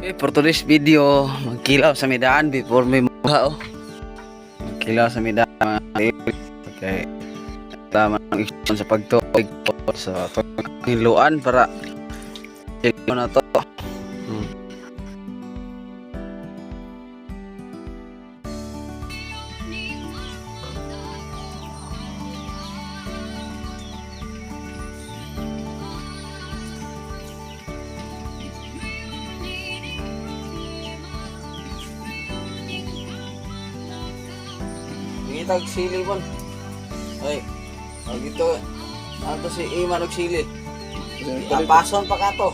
Okay, for today's video, magkilaw sa midaan before may mukha oh. Magkilaw sa midaan mga katil. Okay. Tama ang action sa pagtuig sa hinluan para kilaw na to. Ngitag sili bon. Ay, pag ito, ato si Iman og sili. Apason pa ka to.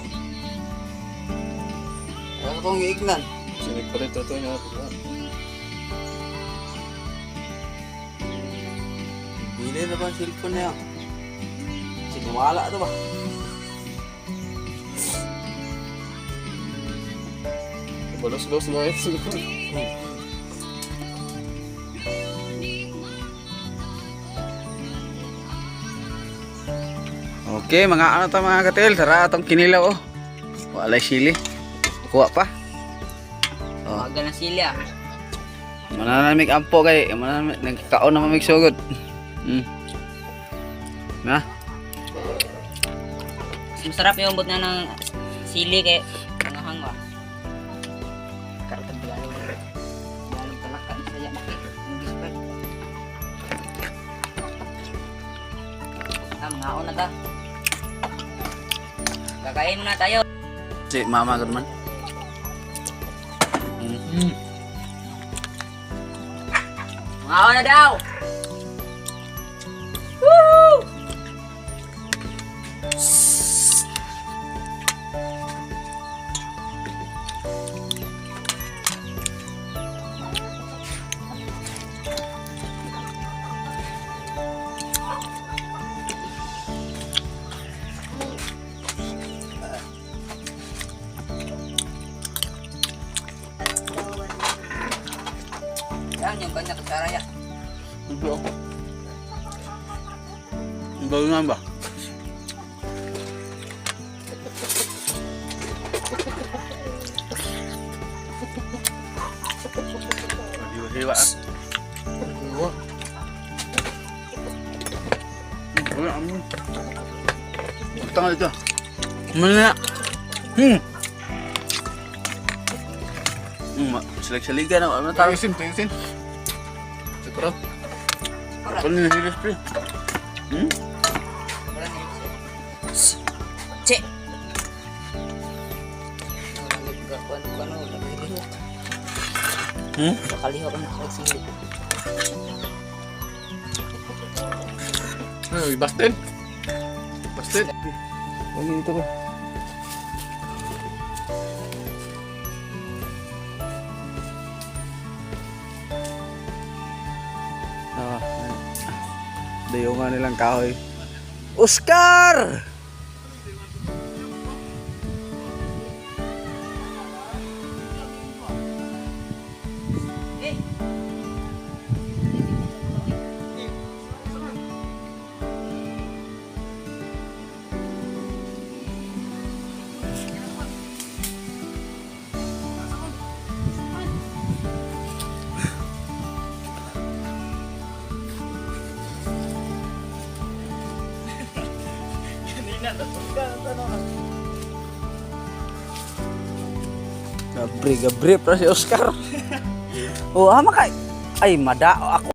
Ay, itong giignan. Sinigpalit ito niya. Bili na ba ang cellphone niya? Sinwala to ba? Balos-los na ito. Okay, mga ano to mga katil, tara atong kinilaw oh. Walay sili. Kuha pa. Oh, Magal na silya. mananamig ampo kay, mananamig nagkaon na mamig sugod. Na, Mas masarap yung bot na ng sili kay mga hangwa. Karatag Tagalog. Tagalog talaka saya English pa. Ah, mga na ta. Kakain muna tayo. Si mama gud man. Mga na daw. Woo! Yan yung kanya kutsara ya. Ito. Ang bago nga ba? Hiwa-hiwa ah. Hiwa. Wala amo. Utang ito. Mana? Silig-siligan na. Ano tawag? Tagisin, tagisin. Siguro. Ano na hilis pre? Wala na yun, sir. Che! Ano, nakalihok. Nakalihok ang nakagsili. Ay, busted. Busted. Huwag dito ko. Ah, dayo nga nilang kahoy. Oscar! Gabri, gabri para si Oscar. Oh, ama kay. Ay, madao ako.